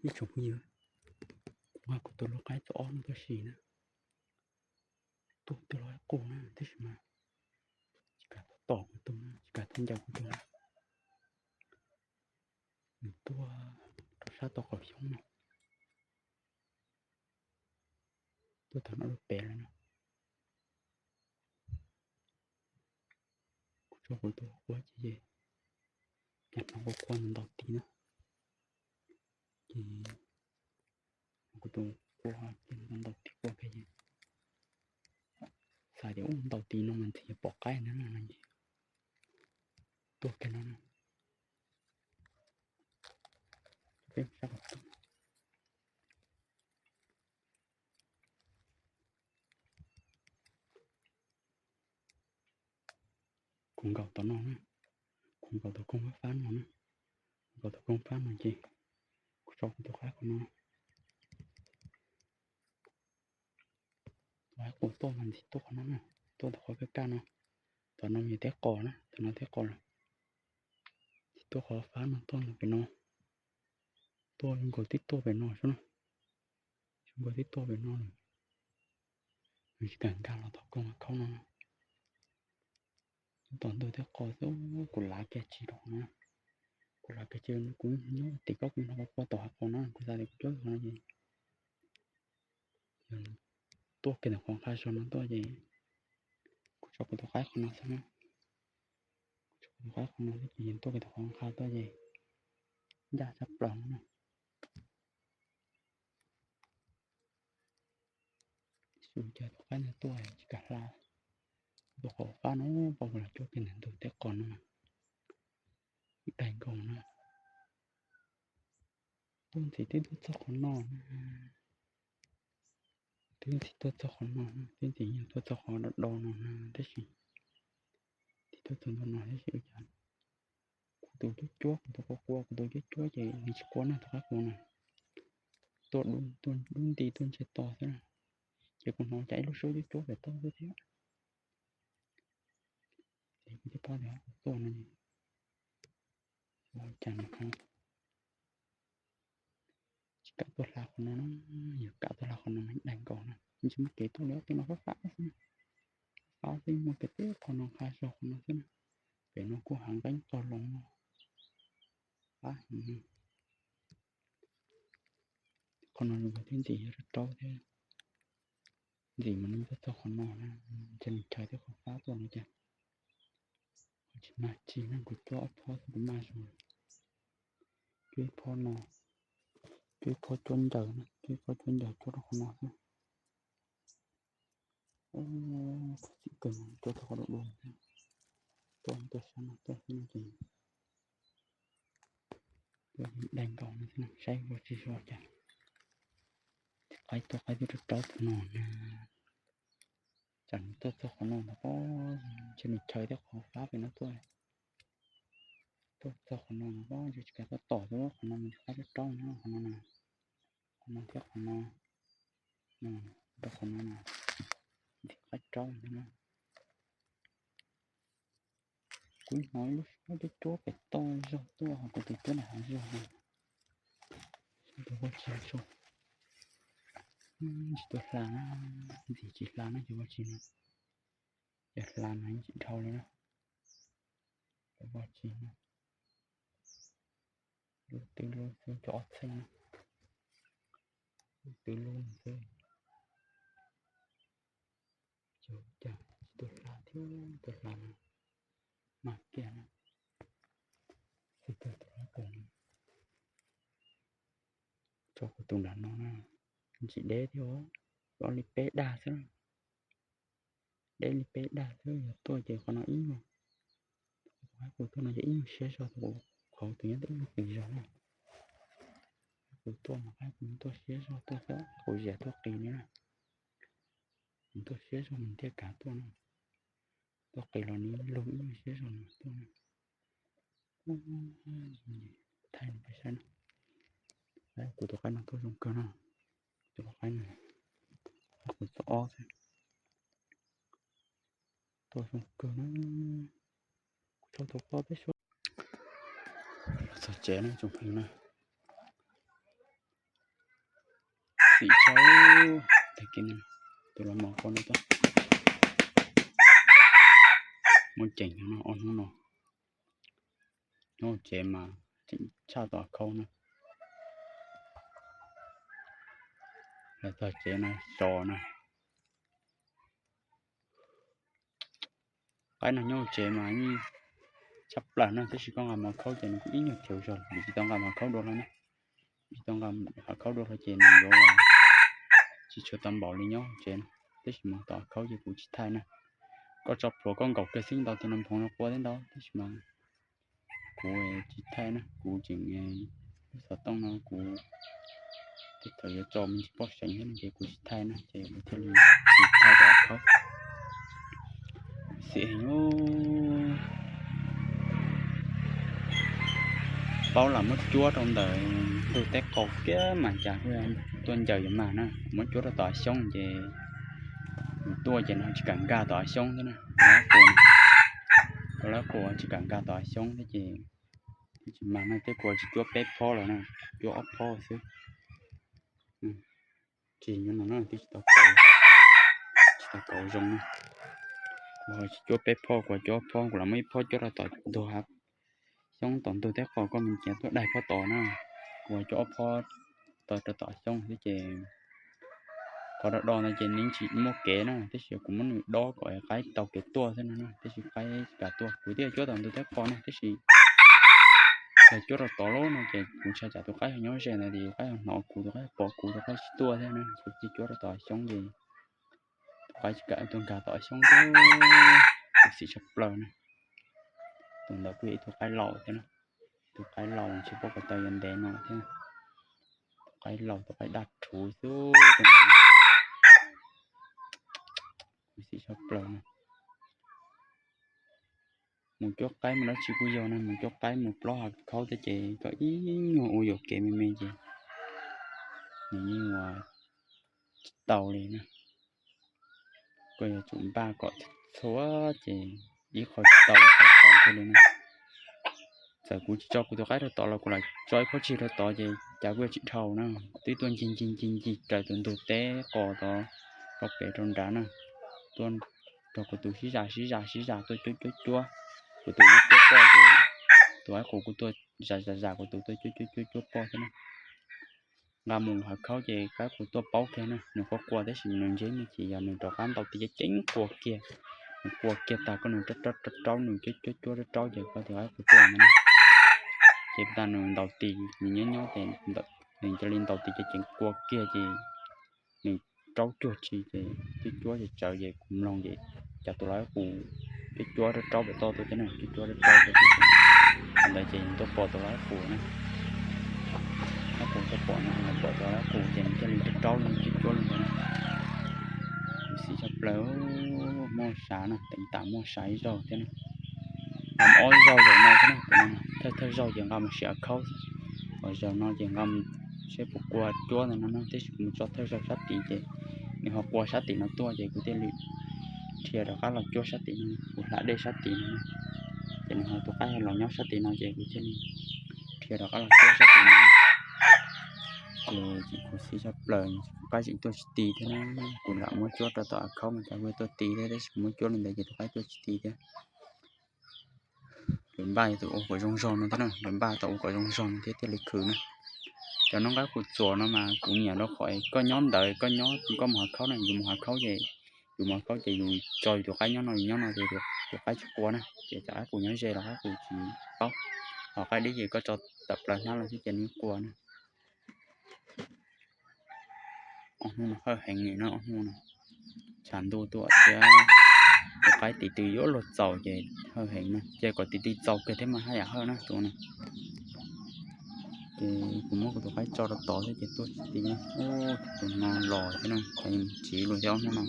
Ib tsoom phooj ywg, kuv nqa kuv tus lub qaib txoj ob no tuaj sim na, tuaj twb los qus na tab sis mas tsis kam tuaj tom kuv tus na, tsis kam tuaj ncaws kuv tus na. Nws tuaj rau sab tau qaum xyoob no, tuaj tau no lub pem lawm no. Kuv tso kuv tus qua ces, ces cas hnov quaj quaj ntau ntau tid na, ces kuv tus qua ces ntau ntau tid qua ces xav tias ub ntau tid no mas ntxim pom qaib na no ces tuaj kiag no na. Kuv nkaum tom no na, kuv nkaum tom koob fab no na, kuv nkaum tom koob fab no ces kuv tso kuv tus qaib qhov no. Tus qaib qus tuaj mas ntxim tuaj qhov no na, tuaj ntawm qhov kaj kaj no. Tom no yog teb qos na, tom no teb qos lawm. Ntxim tuaj qhov fab no tuaj ntawm pem no, tuaj zoo nkaus twb tuaj pem no xwb na, zoo nkaus twb tuaj pem no lawm. Nws tsis kam nkag los tom koob khaub no. Tom ntug teb qos xwb, kuv lav kiag tsis rau qhov no, kuv lav kiag tsis, kuv nyob tim koj kuv hnov quaj tom hav qos no, kuv xav tias kuv cuab qhov no ces tuaj kiag ntawm qhov nqha zog no tuaj ces kuv tso kuv tus qaib qhov no xwb na. Kuv tso kuv tus qaib qhov no xwb ces yeej tuaj kiag ntawm qhov nqha tuaj ces ncaj tshaj plaws no na. Xyov cas tus qaib no tuaj tsis kam hla, tus qhov fab no pom los cuab kiag ntawm ntug teb qos no, daig nkaus na. Tuaj ntxim twb tuaj txog qhov no na, twb ntxim tuaj txog qhov no, twb ntxim yeej tuaj txog qhov do do no na tab sis, ntxim tuaj txog ntawm no tab sis ua cas kuv tus cuab cuab, kuv tus qua qua, kuv tus cuab cuab ces nws tsis qua na tus qaib qua na, tuaj dub nti tuaj ntsiag to xwb na. Ces kuv hnov cas ib lub suab cuab cuab pem toj xwb thiab. Ces kuv thiaj paub tias kuv tuaj no, ua cas no tsis kam tuaj hla qhov no na, yog kam tuaj hla qhov no mas daig nkaus na, nws tsis muaj kev tuaj li, tuaj no fab fab xwb na, fab xwb muaj kev tuaj qhov no nqha zog qhov no xwb na. Pem no kuj hav nqeeb tog loo no, fab heev na. Qhov no zoo nkaus twb ntxim yog rau raub thiab, ntxim mas nws tuaj txog qhov no na, ntshe nws chaw thiab qhov fab tuaj no cas. Qhov tsis mag tsis na, kuv cuab ob phob xwb kuv maj zoo. Cuab ib phob no, cuab ib phob cuab ncaws na, cuab ib phob cuab ncaws cuab rau qhov no xwb. Txim kawg no cuab tau qhov dua dua thiab. Tuaj tuaj sab no tuaj xwb no ces tuaj daig nkaus no xwb no, saib ua tsis zoo cas. Qaib tuaj qaib twb rau raub tus no na. Tsam nws tuaj txog qhov no ntag pob, ntshe nws chaw thiab qhov fab pem no tuaj. Tuaj txog qhov no ntag pob, ntshe tsis kav tuaj tom xwb, qhov no mas ntxim qaib rau raub na, qhov no na, qhov no thiab qhov no, rau qhov no na, ntxim qaib raub ntag na. Kuv hnov ib lub suab cuab cuab pem toj zog tuaj, ho kuv tus cuab nram hav zog no. Saib tus ua tsis zoo, tsis tuaj hla na, ntxim tsis hla na ces ua tsis no, ces hla no yeej tsis dhau li na. Ces ua tsis no, lub twb lub xwb cov ob txheej na, lub twb lub xwb. Ces cas tsis tuaj hla thiab, tuaj hla no mas kiag na, xij tuaj tus hla pom no. Tso kuv tus nram no na, ntsim deb thiab, ob li peb dag xwb, deb li peb dag xwb, yog tuaj ces qhov no ib nyuag, kuv tuaj no ces ib nyuag siab zog, qhov tus nyob ib nyuag qis zog na. Kuv tuaj mas qaib kuv tuaj siab zog tuaj xwb, kuv ziam tuaj qis li na. Kuv tuaj siab zog mas thiaj kav tuaj na. Tuaj qis los nws lug ib nyuag siab zog nws tuaj na. Thaij nws peb saib na. Kuv tus qaib no tuaj zoo kawg na. Tus qaib no, kuv txoj ob xwb, tuaj zoo kawg na. Kuv tso tus pob peb suab. Los txog tsev na tsoom phooj ywg na. tim tshaj. Tag kis no tus los mos khaub no tuaj. Muaj ceem no ob hnub no. Nyob hauv tsev mas tseem tshaj tom av khaub na. Los txog tsev no so na. Qaib no nyob hauv tsev mas yeej tshaj plaws na, tab sis koj nqa mos khaub ces nws kuj ib nyuag thiav zog, vim tsis tau nqa mos khaub dua hlo na. Tsis tau nqa mos khaub dua hlo ces nws yuav tsis tshua tau npaum li nyob hauv tsev na. Tab sis mos tom av khaub ces kuv tsis thaij na. Koj tso plhuav koj nkaum kiag xwb ntau tus no nphoov no qua thiab ntau, tab sis mas kuv tsis thaij na, kuv tseem, lub xov tooj no kuv tej thaum yuav tso me ntsis poj seev thiab no ces kuv tsis thaij na, ces kuv thiaj li tsis thaij tom av khaub. Xim heev. Paub lam muab cuab rau ntawm ntug teb qaus kiag mas cas tuaj ncaws yuav mag na, muab cuab rau tom av xyoob ces nws tuaj ces nws tsis kam nkag tom av xyoob thiab na. Tus lab qus tsis kam nkag tom av xyoob thiab ces tsis mag na, tej kua tsis cuab peb phob los na, cuab ob phob xwb. Tsis nyob no na, twb tsis tau kauv, tsis tau kauv zoo na. Kuv ho tsis cuab peb phob, kuv cuab ob phob, kuv lam muab ib phob cuab rau tom ntug hav xyoob tom ntug teb qaus, koj me ntsis tuaj daig phob tod na. Kuv cuab ob phob tau rau tom xyoob thiab ces qhov do do ntawd ces nws tsis muaj kev na, tab sis kuv muab nws dob kom qaib tau kev tuaj xwb no na, tab sis qaib tsis kam tuaj. Kuv twb yuav cuab tom ntug teb qaus na, tab sis yog cuab rau tod lawm no ces kuv ntshai tsam tus qaib ho nyob ze ntawd ces tus qaib ho hnov kuv, tus qaib pom kuv, tus qaib tsis tuaj thiab na. Kuv thiaj cuab rau tom xyoob ces tus qaib tsis kam tuaj nkag tom xyoob thiab. Kuv xim tshaj plaws na. Tus ntawd kuj yog ib tug qaib laus thiab na, tus qaib laus tsis paub ko taw yuav ntev no thiab. Tus qaib laus, tus qaib daj rhuv xwb. Kuv xim tshaj plaws na. Mus cuab qaib mus dab tsi kuj yog na, mus cuab qaib mus plob hav khaub thiab ces koj ib nyuag ua yuam kev me me ces nws yeej ua tsis tau li na. Koj yuav tsum npaj kom txhua ces ib qho tsis tau ib qho tau thiaj li na. Txawm kuv tsis tso kuv tus qaib rau tod los kuv lam tso ib phob tsig rau tod ces cas kuj yuav tsis dhau na. Twb tuaj ncig ncig ncig ncig raws tus ntug teb qos tod rau pem rau nrad na. Tuaj nrog kuv tus sib zam sib zam sib zam tuaj cuab cuab cuab. Kuv tus cuab cuab poj ces tus qaib qus kuj tuaj zam zam zam kuv tus tuaj cuab cuab cuab cuab poj thiab na. Nqa mus hav khaub ces qaib qus tuaj paub kiag na, nws qua qua tab sis nws ntse me ces yog nws rov qab ntaus tis ceev ceev qua kiag. Nws qua kiag tas koj nws raub raub raub, nws cuab cuab cuab raub raub ces koj tias qaib qus tuaj no na. Ces tas nws ntaus tis, nws nyob nyob ces nws cia li ntaus tis ceev ceev qua kiag ces nws raub cuag tsi ces cuab cuab ces tsawv ces kuv mloog ces cas tus qaib qus cuab cuab raub raub pem toj tuaj thiab na, cuab cuab raub raub pem toj. Ntawd ces nws tuaj pom tus qaib qus na. Qaib qus tuaj pom no, pom tus qaib qus ces nws thiaj li raub raub li cuab cuab li ntawd na. Kuv xim tshaj plaws, muaj sav na, teev tam muaj sav ib zaug thiab na. Nqa mus ob zaug zaum no thiab na, thawj thawj zaug ces nqa mus siav khaub xwb. Ho zaum no ces nqa mus seb puas qua cuab ntawm no na, tab sis kuv mus tso thawj zaug sab tid ces nws ho qua sab tim no tuaj ces kuv thiaj li dhia rov qab los cuab sab tim no, kuv hla dej sab tid no na. Ces nws ho tus qaib ho los nyob sab tim no ces kuv thiaj li dhia rov qab los cuab sab tim no. Ces kuv xim tshaj plaws, qaib tseem tuaj tsis ti thiab na. Kuv lam muab cuab rau tom av khaub mas cas kuj tuaj ti thiab, tab sis kuv muab cuab li ntawd ces tus qaib tuaj tsis ti thiab. Lawv npaj tus ua kom zoo zog no thiab na, lawv npaj tau ua kom zoo zog no thiab thiaj li khwv na. Cov no qaib qus txuas no mas kuv nyiam rau qhov koj nyob ntawd, koj nyob koj mus hav khaub na, yus mus hav khaub ces, yus mus hav khaub ces yus tso yus tus qaib nyob no, yus nyob no ces tus qaib tsis qua na, ces cov qaib qus nyob ze los qaib qus tsis paub. Ho qaib dib ces koj tso tawm plaws hnab los xwb ces nws qua na. Ob hnub no hawj heev li no, ob hnub no tshav ntuj tuaj thiab, tus qaib tis tw yuav luag txaus ces hawj heev na, ces kom tis tw txaus kiag thiab mas haj yam hawj na tus no. Ces kuv muab kuv tus qaib tso rau tod thiab ces tuaj tsis ti na. Tus no los thiab na, tsiv luag thiab ob hnub no.